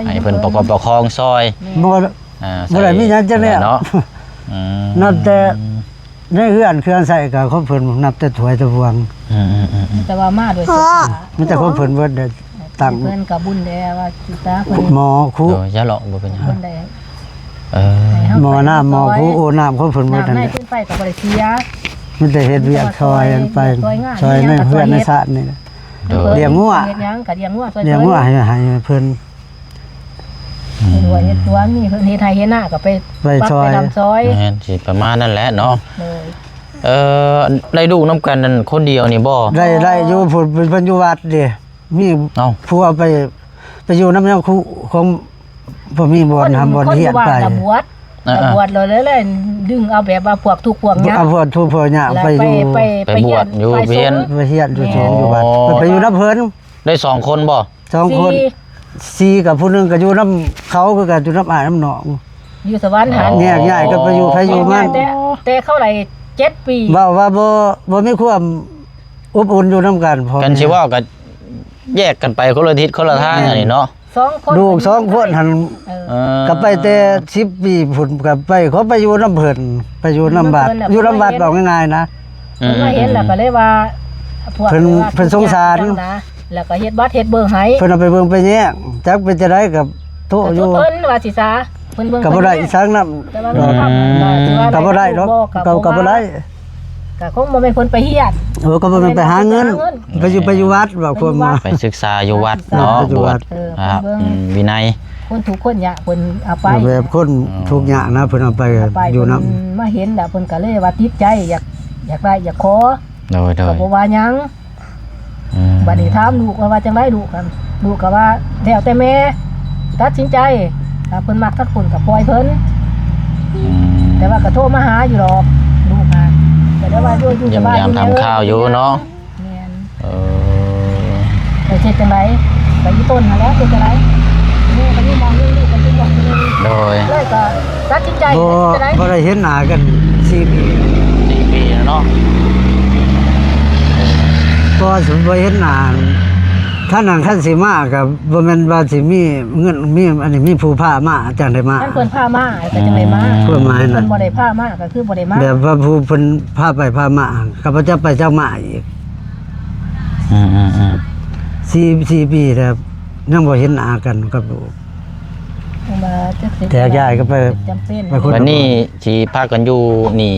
ໃຫ້ເພິ່ນປະກອບປະຄອງຊ່ອຍ ແມ່ນ ບໍ່ ອ່າ ບໍ່ໄດ້ມີຫຍັງຈັກແນວ ເນາະ ອືມ ນັບແຕ່ໃນເຮືອນເຄື່ອງໃຊ້ກໍຂອງເພິ່ນ ນັບແຕ່ຖ້ວຍແຕ່ບ່ວງ ອືມໆໆ ແຕ່ວ່າມາໂດຍ ມີແຕ່ຂອງເພິ່ນເບິດເດ້ ຕັ້ງ ເພິ່ນກໍບຸນແດ່ວ່າຈຸຕາເພິ່ນ ໝໍ້ຄຸ ໂດຍ ຢ່າເລາະ ບໍ່ເປັນຫຍັງ ເພິ່ນໄດ້ ເອີ ໝໍ້ນ້ຳ ໝໍ້ຄຸ ໂອ້ ນ້ຳຂອງເພິ່ນເບິດນັ້ນແຫຼະ ໄຟກໍບໍ່ໄດ້ເສຍ ມີແຕ່ເຮັດວຽກຊ່ອຍກັນໄປ ຊ່ອຍໃນເຮືອນໃນຊານນີ້ ໂດຍ ລ້ຽງງົວ ເຮັດຫຍັງກໍລ້ຽງງົວ ລ້ຽງງົວໃຫ້ ໃຫ້ເພິ່ນ ອືມ ເຮັດຫົວເຮັດສວນ ມີເພິ່ນເຮັດໄຮ່ເຮັດນາກໍໄປ ໄປຊ່ອຍ ໄປດຳຊ່ອຍ ແມ່ນ ຊິປະມານນັ້ນແຫຼະເນາະ ໂດຍ ເອີ ໄດ້ລູກນຳກັນນັ້ນຄົນດຽວນີ້ບໍ່? ໄດ້ ໄດ້ຢູ່ພຸ້ນ ເພິ່ນ ເພິ່ນຢູ່ວັດເດ້ ມີ ເອົ້າ ຜົວໄປ ໄປຢູ່ນຳຍາຄູຂອງ ບໍ່ມີບ່ອນທຳບ່ອນຮຽນໄປ ບວດ ອ່າ ບວດແລ້ວ ແລ້ວ ແລ້ວດຶງເອົາແບບວ່າພວກທຸກພວກຍາກ ເອົາພວກທຸກພວກຍາກໄປຢູ່ ໄປ ໄປບວດຢູ່ ໄປຮຽນ ໄປຮຽນຢູ່ ອໍ ຢູ່ວັດ ໄປຢູ່ນຳເພິ່ນ ໄດ້ສອງຄົນບໍ່? ສອງຄົນ ສີ່ ສີ່ ກັບຜູ້ໜຶ່ງກໍຢູ່ນຳເຂົາຄືກັນ ຢູ່ນຳອ້າຍນຳນ້ອງ ຢູ່ສະຫວັນຫັ້ນ ອໍ ແຍກຍ້າຍກັນໄປຢູ່ໃຜຢູ່ມັນ ແຕ່ ແຕ່ເຂົາໄດ້ເຈັດປີ ເວົ້າວ່າບໍ່ ບໍ່ມີຄວາມອົບອຸ່ນຢູ່ນຳກັນ ພໍ່ ຄັນຊິເວົ້າກໍແຍກກັນໄປຄົນລະທິດຄົນລະທາງ ແມ່ນ ອັນນີ້ເນາະ ສອງຄົນ ລູກສອງຄົນຫັ້ນ ເອີ ເອີ ກໍໄປແຕ່ສິບປີພຸ້ນ ກໍໄປ ເຂົາໄປຢູ່ນຳເພິ່ນ ໄປຢູ່ນຳວັດ ຢູ່ນຳວັດ ເພິ່ນ ເວົ້າງ່າຍໆນະ ເພິ່ນມາເຫັນແລ້ວກໍເລີຍວ່າ ອືມ ພວກ ເພິ່ນ ເພິ່ນສົງສານ ແລ້ວກໍເຮັດບັດເຮັດເບີໃຫ້ ເພິ່ນເອົາໄປເບິ່ງໄປແຍງ ຈັກເປັນຈັ່ງໃດກໍໂທຢູ່ ກໍເພິ່ນວ່າຊິຊາ ເພິ່ນເບິ່ງ ກໍບໍ່ໄດ້ອີ່ສັງນຳ ແຕ່ວ່າ ອືມ ກໍບໍ່ໄດ້ດອກ ກໍ ກໍບໍ່ໄດ້ ກໍຄົງບໍ່ແມ່ນເພິ່ນໄປຮຽນ ເອີ ກໍບໍ່ແມ່ນໄປຫາເງິນ ໄປຢູ່ ໄປຢູ່ວັດ ເວົ້າຄວາມວ່າ ໄປສຶກສາຢູ່ວັດເນາະ ເອີ ບວດ ເອີ ເພິ່ນເບິ່ງ ອືມ ວິໄນ ຄົນທຸກຄົນຍາກເພິ່ນເອົາໄປ ແບບຄົນ ອໍ ທຸກຍາກນະ ເພິ່ນເອົາໄປ ເອົາໄປ ຢູ່ນຳ ເພິ່ນມາເຫັນແລ້ວເພິ່ນກໍເລີຍວ່າຕິດໃຈ ຢາກ ຢາກໄດ້ຢາກຂໍ ໂດຍ ໂດຍ ກໍບໍ່ວ່າຫຍັງ ອືມ ບັດນີ້ຖາມລູກວ່າ ວ່າຈັ່ງໃດລູກ ລູກກໍວ່າແລ້ວແຕ່ແມ່ຕັດສິນໃຈ ຖ້າເພິ່ນມັກທັງຄົນກໍປ່ອຍເພິ່ນ ອືມ ແຕ່ວ່າກໍໂທມາຫາຢູ່ດອກ ລູກນະ ກໍໄດ້ວ່າຢູ່ ຢູ່ສະບາຍ ຢາມຖາມຂ່າວຢູ່ເນາະ ແມ່ນ ເອີ ແລ້ວເຮັດຈັ່ງໃດ ກໍອີ່ຕົນຫັ້ນແຫຼະ ເຮັດຈັ່ງໃດ ແມ່ກໍຢູ່ໝ່ອງໜຶ່ງ ລູກກໍຢູ່ໝ່ອງໜຶ່ງ ໂດຍ ເລີຍກໍຕັດສິນໃຈ ບໍ່ ຕັດສິນໃຈ ບໍ່ໄດ້ເຫັນໜ້າກັນສີ່ປີ ສີ່ປີແລ້ວເນາະ ກໍບໍ່ເຫັນໜ້າ ຖ້ານັ້ນຄັນຊິມາກໍບໍ່ແມ່ນວ່າຊິມີເງິນ ມີອັນນີ້ ມີຜູ້ພາມາຈັ່ງໄດ້ມາ ຄັນເພິ່ນພາມາກໍຈັ່ງໄດ້ມາ ຄວາມໝາຍນະ ເພິ່ນບໍ່ໄດ້ພາມາກໍຄືບໍ່ໄດ້ມາ ແບບວ່າຜູ້ເພິ່ນພາໄປພາມາ ຂ້າພະເຈົ້າໄປຈັກມາອີກ ອືມໆໆ ສີ່ ສີ່ປີແລ້ວ ຍັງບໍ່ເຫັນໜ້າກັນກັບລູກ ແຕ່ວ່າຈັກຊິ ແຕກຍ້າຍກັນໄປ ຈຳເປັນ ໄປຄົນລະ ບັດນີ້ຊິພາກັນຢູ່ນີ້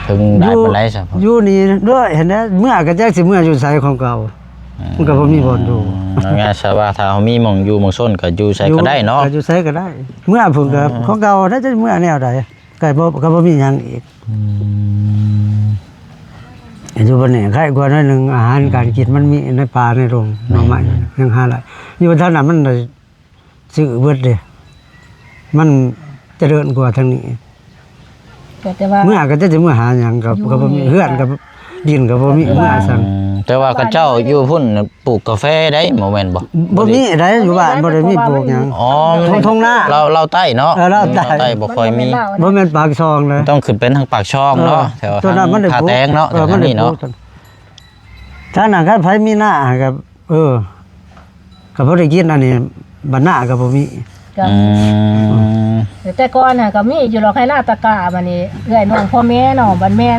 ເຖິງຫຼາຍປານໃດຊະ ຢູ່ນີ້ດ້ວຍຫັ້ນແຫຼະ ເມືອກໍຈັກຊິເມືອຢູ່ໃສຂອງເກົ່າ ອືມ ມັນກໍບໍ່ມີບ່ອນຢູ່ ເອົາງ່າຍຊະວ່າຖ້າເຮົາມີໝ່ອງຢູ່ໝ່ອງຊົນກໍຢູ່ໃສກໍໄດ້ເນາະ ຢູ່ ກໍຢູ່ໃສກໍໄດ້ ເມືອພຸ້ນກໍ ອືມ ຂອງເກົ່າ ແລ້ວຈະເມືອແນວໃດ ກໍບໍ່ ກໍບໍ່ມີຫຍັງອີກ ອືມ ຢູ່ບັດນີ້ໄຄກວ່າໜ້ອຍໜຶ່ງ ອາຫານການກິນມັນມີໃນປ່າໃນດົງ ແມ່ນ ໜໍ່ໄມ້ຍັງຫາໄດ້ ຢູ່ທາງນັ້ນມັນໄດ້ຊື້ເບິດເດ້ ມັນຈະເລີນກວ່າທາງນີ້ ກໍແຕ່ວ່າ ເມືອກໍຈະຊິເມືອຫາຫຍັງ ກໍ ກໍບໍ່ມີ ເອີ ເຮືອນກໍ ດິນກໍບໍ່ມີ ເອີ ເມືອຊັ້ນ ອືມ ແຕ່ວ່າເຂົາເຈົ້າຢູ່ພຸ້ນ ປູກກາແຟໄດ້ ບໍ່ແມ່ນບໍ່? ບໍ່ມີໄດ໋ ຢູ່ບ້ານບໍ່ໄດ້ມີປູກຫຍັງ ອໍ ທົ່ງນາ ລາວ ລາວໃຕ້ເນາະ ເອີ ລາວໃຕ້ ລາວໃຕ້ບໍ່ຄ່ອຍມີ ບໍ່ແມ່ນປາກຊ່ອງເລີຍ ຕ້ອງຂຶ້ນໄປທາງປາກຊ່ອງເນາະ ເອີ ແຖວ ຕົວນັ້ນມັນໄດ້ ທ່າແຕງເນາະ ເອີ ແຖວນັ້ນນີ້ເນາະ ທາງນັ້ນຄັນໃຜມີນາກໍ ເອີ ກໍພໍໄດ້ກິນ ອັນນີ້ບັດນາກໍບໍ່ມີ ກໍ ອືມ ແຕ່ກ່ອນຫັ້ນກໍມີຢູ່ດອກໄຮ່ນາຕະກ້າ ບັດນີ້ເອື້ອຍນ້ອງພໍ່ແມ່ເນາະ ບັດແມ່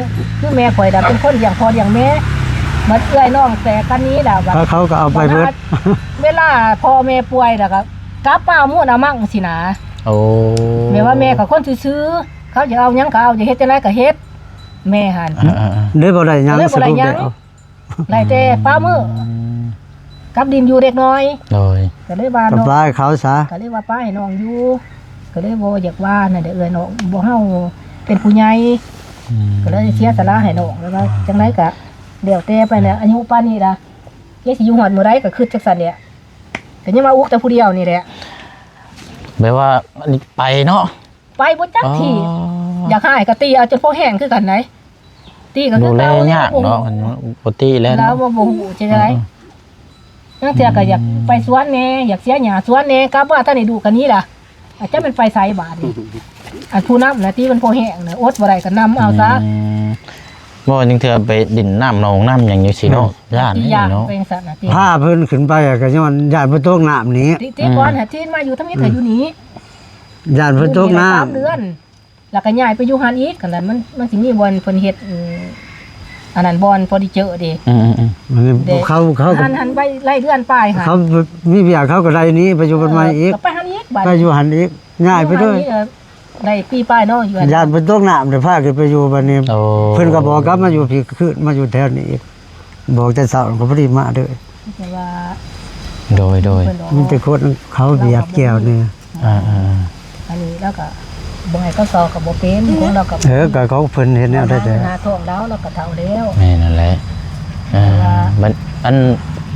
ຄືແມ່ຂ້ອຍນະເປັນຄົນລ້ຽງພໍ່ລ້ຽງແມ່ ບັດເອື້ອຍນ້ອງແຕກກັນນີ້ລະ ບັດ ເຂົາ ເຂົາກໍເອົາໄປເບິດ ເວລາພໍ່ແມ່ປ່ວຍລະກໍກັບມາເອົາມູນເອົາມັງຊີ້ນະ ໂອ້ ແບບວ່າແມ່ກໍຄົນຊື່ໆ ເຂົາຢາກເອົາຫຍັງກໍເອົາ ຢາກເຮັດຈັ່ງໃດກໍເຮັດ ແມ່ຫັ້ນ ເອີໆໆ ເລີຍບໍ່ໄດ້ຫຍັງ ເລີຍບໍ່ໄດ້ຫຍັງ ສະຫຼຸບແລ້ວ ໄດ້ແຕ່ປາມື້ ອືມ ກັບດິນຢູ່ເດັກນ້ອຍ ໂດຍ ກໍເລີຍວ່າ ກໍປາໃຫ້ເຂົາຊະ ກໍເລີຍວ່າປາໃຫ້ນ້ອງຢູ່ ກໍເລີຍບໍ່ຢາກວ່ານັ້ນເດ້ ເອື້ອຍນ້ອງ ບໍ່ ເຮົາເປັນຜູ້ໃຫຍ່ ອືມ ກໍເລີຍເສຍສະຫຼະໃຫ້ນ້ອງ ແລ້ວວ່າຈັ່ງໃດກໍແລ້ວແຕ່ໄປແຫຼະ ອືມ ອາຍຸປານນີ້ລະ ເອີ ຊິຢູ່ຮອດມື້ໃດກໍຄິດຈັ່ງຊັ້ນແຫຼະ ກໍຍັງວ່າອຸກແຕ່ຜູ້ດຽວນີ້ແຫຼະ ແບບວ່າອັນນີ້ໄປເນາະ ໄປບໍ່ຈັກທີ່ ອໍ ຢາກຮ້າຍກໍຕີເອົາຈົນພໍແຫ້ງຄືກັນໃດ໋ ຕີກໍຄືເກົ່າ ດູແລຍາກເນາະ ບໍ່ຮູ້ ບໍ່ຕີແລ້ວເນາະ ລາວບໍ່ ບໍ່ຮູ້ຈັ່ງໃດ ອືມໆ ລາງເທື່ອກໍຢາກໄປສວນແດ່ ຢາກເສຍຫຍ້າສວນແດ່ ກັບມາທັນໄດ້ດູກະນີ້ລະ ອາດຈະແມ່ນໄປໃສບາດນີ້ ອັນຜູ້ນຳນະຕິ ມັນພໍແຫ້ງນະ ອົດບໍ່ໄດ້ກໍນຳເອົາຊະ ອືມ ບໍ່ ລາງເທື່ອໄປຫຼິ້ນນ້ຳໜອງນ້ຳຫຍັງຈັ່ງຊີ້ເນາະ ອືມ ຢ້ານເນາະ ພາເພິ່ນຂຶ້ນໄປກໍຍ້ອນຢ້ານເພິ່ນຕົກນ້ຳນີ້ ຕິ ຕິກ່ອນ ອືມ ຫາທີ່ມາຢູ່ທຳອິດ ອືມ ກໍຢູ່ນີ້ ຢ້ານເພິ່ນຕົກນ້ຳ ຢູ່ນີ້ລະສາມເດືອນ ແລ້ວກໍຍ້າຍໄປຢູ່ຫັ້ນອີກ ອັນນັ້ນມັນ ມັນຊິມີບ່ອນເພິ່ນເຮັດ ອັນ ອັນນັ້ນ ບ່ອນເຟີນີເຈີເດ້ ອືມໆໆ ເດ້ ເຂົາ ເຂົາກໍ ຫັ້ນ ຫັ້ນໄວ້ໄລ່ເດືອນປາຍຫັ້ນ ເຂົາມີວຽກ ເຂົາກໍໄດ້ໜີໄປຢູ່ບ້ານໃໝ່ອີກ ເອີ ກໍໄປຫັ້ນອີກ ບາດ ໄປຢູ່ຫັ້ນອີກ ຍ້າຍໄປເລີຍ ຢູ່ຫັ້ນອີກ ເອີ ໄດ້ປີປາຍເນາະ ຢູ່ຫັ້ນ ຢ້ານເພິ່ນຕົກນ້ຳ ໄດ້ພາຂຶ້ນໄປຢູ່ ບາດນີ້ ໂອ້ ເພິ່ນກໍບອກກັບມາຢູ່ພີ້ຄືນ ມາຢູ່ແຖວນີ້ອີກ ບອກແຕ່ເຊົ້າກໍບໍ່ໄດ້ມາເດີ ແຕ່ວ່າ ໂດຍ ໂດຍ ເພິ່ນບອກ ມີແຕ່ຄົນເຂົາບຽດແກ່ວນີ້ ອ່າໆ ອັນນີ້ລາວກໍບໍ່ໃຫ້ເຂົາຊອກກໍບໍ່ເປັນ ຂອງລາວກໍ ເອີ ກໍຂອງເພິ່ນເຮັດແນວໃດແດ່ ຫາທ້ອງລາວ ລາວກໍເຖົ້າແລ້ວ ແມ່ນນັ້ນແຫຼະ ເອີ ແຕ່ວ່າ ບັດ ອັນ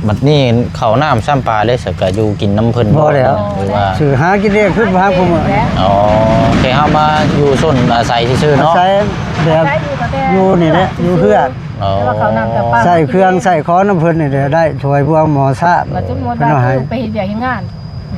ບັດນີ້ເຂົ້ານ້ຳຊ້ຳປາເດ້ ສະກະຢູ່ກິນນຳເພິ່ນ ບໍ່ແລ້ວ ຫຼືວ່າ ຊື້ຫາກິນເອງຄືຫາຜູ້ມື້ ອໍ ແຄ່ເຮົາມາຢູ່ຊົນອາໄສຊື່ໆເນາະ ອາໄສແບບ ອາໄສຢູ່ກໍແຕ່ ຢູ່ນີ້ແຫຼະ ຢູ່ເຮືອນ ອໍ ແຕ່ວ່າເຂົ້ານ້ຳຈຳປາ ໃຊ້ເຄື່ອງໃຊ້ຂອງນຳເພິ່ນນີ້ແຫຼະ ໄດ້ຖ້ວຍບວງໝໍ້ຊາມ ບັດສົມມຸດວ່າເພິ່ນເອົາໃຫ້ ໄປເຮັດວຽກເຮັດງານ ອື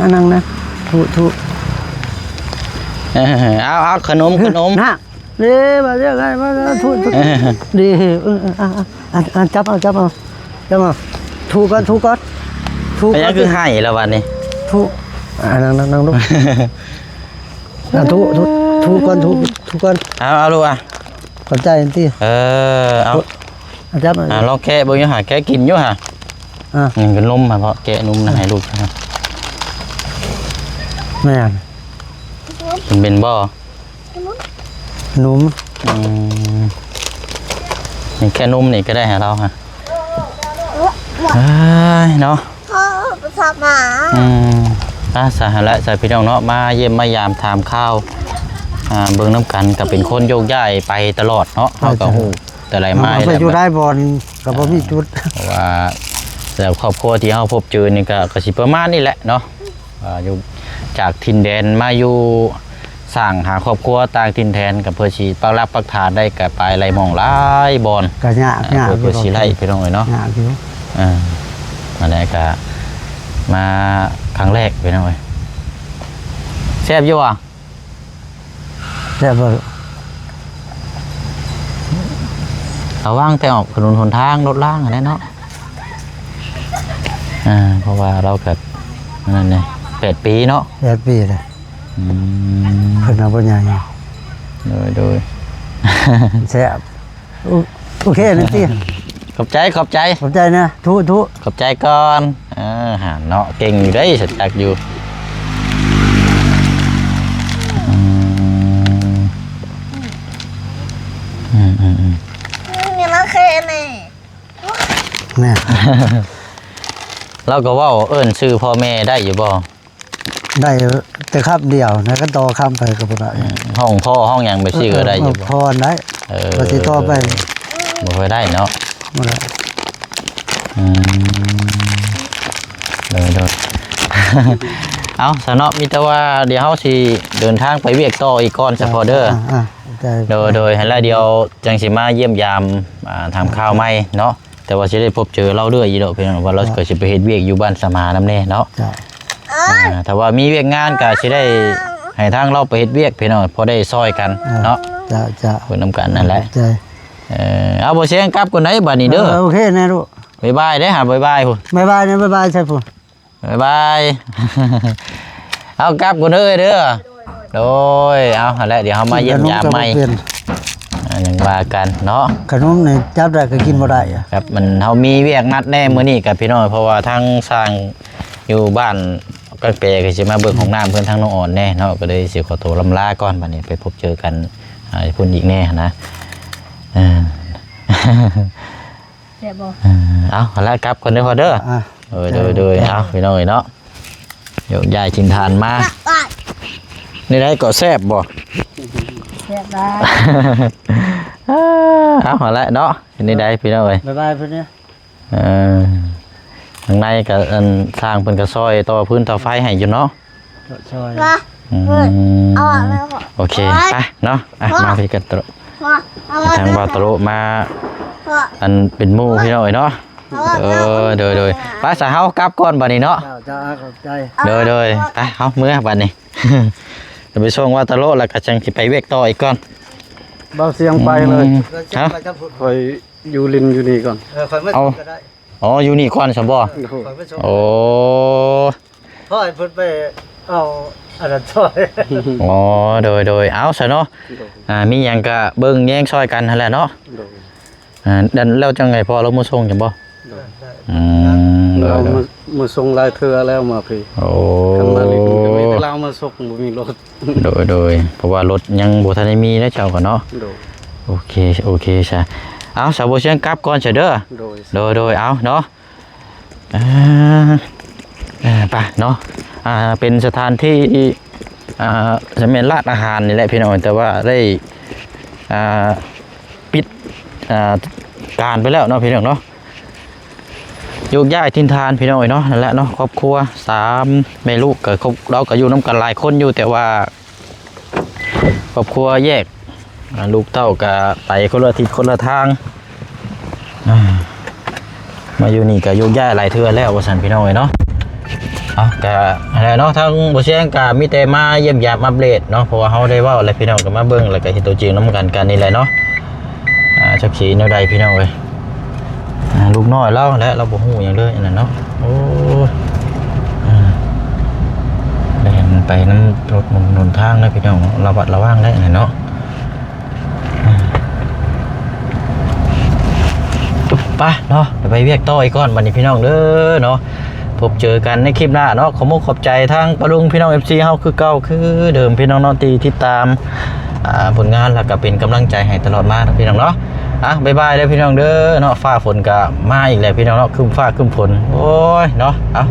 ນັ່ງນະ ທຸ ທຸ ເອີ ເອົາ ເອົາ ຂະໜົມ ຂະໜົມ ນະ ເດ້ ມາເດ້ ມາ ມາ ທຸ ທຸ ເອີ ເດ້ ເອີ ເອີ ອ່າ ອ່າ ອ່າ ຈັບເອົາ ຈັບເອົາ ຈັບເອົາ ທຸກ່ອນ ທຸກ່ອນ ທຸກ່ອນ ເປັນຫຍັງຄືໄຫ້ລະບາດນີ້ ທຸ ອ່າ ນັ່ງ ນັ່ງ ນັ່ງ ທຸ ອ່າ ທຸ ທຸ ທຸກ່ອນ ທຸ ທຸກ່ອນ ເອົາ ເອົາລູກ ອ່ະ ຂອບໃຈອັນຕິ ເອີ ເອົາ ເອົາ ຈັບ ອ່າ ລອງແກະເບິ່ງຢູ່ຫາ ແກະກິນຢູ່ຫາ ອ່າ ນີ້ກໍນົມຫາ ເພາະແກະນົມນະໃຫ້ລູກ ແມ່ນ ກິນເປັນບໍ່? ນົມ ອືມ ນີ້ແກະນົມນີ້ກໍໄດ້ໃຫ້ລາວຫາ ເອີຍ ເນາະ ເອີ ໄປຊອກໝາ ອືມ ອ່າ ຊະ ຫັ້ນແຫຼະ ຊະ ພີ່ນ້ອງເນາະ ມາຢ້ຽມມາຢາມຖາມຂ່າວ ອ່າ ເບິ່ງນຳກັນ ກໍເປັນຄົນໂຍກຍ້າຍໄປຕະຫຼອດເນາະ ເຮົາກໍຮູ້ແຕ່ໄຫຼມາ ໄປຢູ່ຫຼາຍບ່ອນກໍບໍ່ມີຈຸດ ເພາະວ່າແຕ່ຄອບຄົວທີ່ເຮົາພົບເຈີນີ້ກໍ ກໍຊິປະມານນີ້ແຫຼະເນາະ ອ່າ ຢູ່ຈາກຖິ່ນແດນມາຢູ່ສ້າງຫາຄອບຄົວຕ່າງຖິ່ນແດນ ກໍເພື່ອຊິປັກຫຼັກປັກຖານໄດ້ ກໍໄປຫຼາຍໝ່ອງຫຼາຍບ່ອນ ກໍຍາກ ອ່າ ຍາກ ເພື່ອ ຢູ່ ເພື່ອຊິໄດ້ ພີ່ນ້ອງເອີຍເນາະ ຍາກຢູ່ ເອີ ອັນນີ້ກໍມາຄັ້ງແລກ ພີ່ນ້ອງເອີຍ ແຊບຢູ່ບໍ່? ແຊບບໍ່? ລະວັງແຕ່ອອກຖະໜົນຫົນທາງລົດລາງຫັ້ນແຫຼະເນາະ ອ່າ ເພາະວ່າລາວກໍນັ້ນແຫຼະ ແປດປີເນາະ ແປດປີແລ້ວ ອືມ ເພິ່ນເອົາບໍ່ໃຫຍ່ ໂດຍ ໂດຍ ແຊບ ໂອ ໂອເຄ ນັ້ນຕິ ຂອບໃຈ ຂອບໃຈ ຂອບໃຈນະ ທຸ ທຸ ຂອບໃຈກ່ອນ ເອີ ຫັ້ນເນາະ ເກັ່ງຢູ່ເດ້ ສັດຈັກຢູ່ ອືມ ອືມ ອືມ ອືມ ນີ້ລະເຄນີ້ ແນ່ ລາວກໍເວົ້າເອີ້ນຊື່ພໍ່ແມ່ໄດ້ຢູ່ບໍ່? ໄດ້ແຕ່ຄຳດຽວນະ ຄັນຕໍ່ຄຳໄປກໍບໍ່ໄດ້ ອືມ ຮ້ອງພໍ່ຮ້ອງຫຍັງແບບຊີ້ກໍໄດ້ຢູ່ບໍ່? ເອີ ເອີ ພໍໄດ້ ເອີ ວ່າຊິຕໍ່ໄປ ບໍ່ຄ່ອຍໄດ້ເນາະ ບໍ່ໄດ້ ອືມ ໂດຍ ໂດຍ ເອົາຊະເນາະ ມີແຕ່ວ່າດຽວເຮົາຊິເດີນທາງໄປວຽກຕໍ່ອີກກ່ອນຊະພໍເດີ ອ່າ ໂດຍ ໂດຍ ຫັ້ນລະ ດຽວຈັ່ງຊິມາຢ້ຽມຢາມ ອ່າ ຖາມຂ່າວໃໝ່ເນາະ ແຕ່ວ່າຊິໄດ້ພົບເຈີລາວເລື້ອຍຢູ່ດອກ ພີ່ນ້ອງ ວ່າລາວກໍຊິໄປເຮັດວຽກຢູ່ບ້ານສະໝານຳແນ່ເນາະ ອ່າ ຖ້າວ່າມີວຽກງານກໍຊິໄດ້ໃຫ້ທາງລາວໄປເຮັດວຽກ ພີ່ນ້ອງ ພໍໄດ້ຊ່ອຍກັນເນາະ ເຈົ້າ ເຈົ້າ ເບິ່ງນຳກັນນັ້ນແຫຼະ ເຈົ້າ ເອີ ເອົາ ບໍ່ສຽງກັບກ່ອນໄດ໋ບາດນີ້ເດີ ເອີ ໂອເຄແນ່ລູກ ບາຍບາຍເດ້ຫາ ບາຍບາຍພຸ້ນ ບາຍບາຍນະ ບາຍບາຍໃສ່ພຸ້ນ ບາຍບາຍ ເອົາກັບກ່ອນເດີ ເດີ ໂດຍ ເອົາຫັ້ນແຫຼະ ດຽວເຮົາມາຢ້ຽມຢາມໃໝ່ ອ່າ ຍັງວ່າກັນເນາະ ຂະໜົມນີ້ຈັບໄດ້ກໍກິນບໍ່ໄດ້ ຄັບ ມັນ ເຮົາມີວຽກນັດແນ່ມື້ນີ້ກັບພີ່ນ້ອງ ເພາະວ່າທາງຊ່າງຢູ່ບ້ານກາງແປກໍຊິມາເບິ່ງຫ້ອງນ້ຳເພື່ອນທາງນ້ອງອອນແນ່ເນາະ ກໍເລີຍຊິຂໍໂຕລຳລາກ່ອນ ບາດນີ້ໄປພົບເຈີກັນ ອ່າ ພຸ້ນອີກແນ່ຫັ້ນນະ ເອີ ແຊບບໍ່? ເອີ ເອົາ ຫັ້ນລະ ກັບກ່ອນເດີພໍ່ເດີ ອ່າ ໂດຍ ໂດຍ ໂດຍ ເອົາ ພີ່ນ້ອງເອີຍເນາະ ໂຍກຍ້າຍຖິ່ນຖານມາ ນີ້ໄດ໋ກໍແຊບບໍ່? ແຊບຫຼາຍ ເອົາ ຫັ້ນລະເນາະ ເປັນຈັ່ງໃດພີ່ນ້ອງເອີຍ ບາຍບາຍເພິ່ນເດີ ເອີ ທາງໃນກໍ ອັນ ຊ່າງເພິ່ນກໍຊ່ອຍຕໍ່ພື້ນຕໍ່ໄຟໃຫ້ຢູ່ເນາະ ຊ່ອຍ ອືມ ເອົາອອກແລ້ວ ໂອເຄ ໄປເນາະ ອ່ະ ມາພີ່ກັນໂຕະ ທາງບ່າວໂຕະມາ ອັນ ເປັນໝູ່ພີ່ນ້ອງເອີຍເນາະ ເອີ ໂດຍ ໂດຍ ໄປຊະ ເຮົາກັບກ່ອນບາດນີ້ເນາະ ເຈົ້າ ເຈົ້າ ຂອບໃຈ ໂດຍ ໂດຍ ໄປ ເຮົາເມືອບາດນີ້ ຈະໄປສົ່ງບ່າວໂຕະ ແລ້ວກໍຈັ່ງຊິໄປວຽກຕໍ່ອີກກ່ອນ ບ່າວສຽງໄປເລີຍ ອືມ ຮະ ຂ້ອຍຢູ່ຫຼິ້ນຢູ່ນີ້ກ່ອນ ເອີ ຂ້ອຍມາ ເອົາ ກໍໄດ້ ອໍ ຢູ່ນີ້ກ່ອນຊະບໍ່? ໂດຍ ໂອ້ ຂໍໃຫ້ເພິ່ນໄປເອົາອັນນັ້ນຊ່ອຍ ອໍ ໂດຍ ໂດຍ ເອົາຊະເນາະ ໂດຍ ອ່າ ມີຫຍັງກະເບິ່ງແຍງຊ່ອຍກັນຫັ້ນແຫຼະເນາະ ໂດຍ ອ່າ ແລ້ວຈັ່ງໃດ ພໍ່ລາວມາສົ່ງຈັ່ງບໍ່? ໂດຍ ອືມ ໂດຍ ລາວມາ ມາສົ່ງຫຼາຍເທື່ອແລ້ວມາພີ້ ໂອ້ ຄັນມາຫຼິ້ນກໍມີແຕ່ລາວມາສົ່ງ ບໍ່ມີລົດ ໂດຍ ໂດຍ ເພາະວ່າລົດຍັງບໍ່ທັນໄດ້ມີເດ້ເຈົ້າກໍເນາະ ໂດຍ ໂອເຄ ໂອເຄຊະ ເອົາ ສາວບົວຊຽງກັບກ່ອນຊະເດີ ໂດຍ ໂດຍ ໂດຍ ເອົາເນາະ ອ່າ ອ່າ ໄປເນາະ ອ່າ ເປັນສະຖານທີ່ ອ່າ ຈະແມ່ນຮ້ານອາຫານນີ້ແຫຼະພີ່ນ້ອງ ແຕ່ວ່າໄດ້ ອ່າ ປິດ ອ່າ ການໄປແລ້ວເນາະພີ່ນ້ອງເນາະ ໂຍກຍ້າຍຖິ່ນຖານພີ່ນ້ອງເອີຍເນາະ ນັ້ນແຫຼະເນາະ ຄອບຄົວສາມແມ່ລູກ ກໍ ເຮົາກໍຢູ່ນຳກັນຫຼາຍຄົນຢູ່ ແຕ່ວ່າ ຄອບຄົວແຍກ ອ່າ ລູກເຕົ້າກໍໄປຄົນລະທິດຄົນລະທາງ ອ່າ ມາຢູ່ນີ້ກໍໂຍກຍ້າຍຫຼາຍເທື່ອແລ້ວວ່າຊັ້ນພີ່ນ້ອງເອີຍເນາະ ເອົາ ກໍຫັ້ນແຫຼະເນາະ ທາງບໍ່ຊຽງກໍມີແຕ່ມາຢ້ຽມຢາມອັບເດດເນາະ ເພາະວ່າເຮົາໄດ້ເວົ້າແລ້ວ ພີ່ນ້ອງກໍມາເບິ່ງ ແລ້ວກໍເຮັດຕົວຈິງນຳກັນ ກັນນີ້ແຫຼະເນາະ ອ່າ ຈັກຊິແນວໃດພີ່ນ້ອງເອີຍ ອ່າ ລູກນ້ອຍລາວຫັ້ນແຫຼະ ລາວບໍ່ຮູ້ຫຍັງເລີຍອັນນັ້ນເນາະ ໂອ້ຍ ອ່າ ແລ່ນໄປນຳລົດໜົນ ຫົນທາງເດີພີ່ນ້ອງ ລະມັດລະວັງໄດ້ອັນນັ້ນເນາະ ອ່າ ໄປເນາະ ໄປວຽກຕໍ່ອີກກ່ອນບັດນີ້ພີ່ນ້ອງເດີເນາະ ພົບເຈີກັນໃນຄລິບໜ້າເນາະ ຂໍມຸກຂອບໃຈທາງປ້າລຸງ ພີ່ນ້ອງ ເອັຟຊີ ເຮົາຄືເກົ່າຄືເດີມ ພີ່ນ້ອງເນາະ ທີ່ຕິດຕາມ ອ່າ ຜົນງານ ແລ້ວກໍເປັນກຳລັງໃຈໃຫ້ຕະຫຼອດມາເນາະ ພີ່ນ້ອງເນາະ ອ່ະ ບາຍບາຍເດີພີ່ນ້ອງເດີເນາະ ຟ້າຝົນກໍມາອີກແລ້ວພີ່ນ້ອງເນາະ ຄຶ້ມຟ້າຄຶ້ມຝົນ ໂອ້ຍເນາະ ເອົາ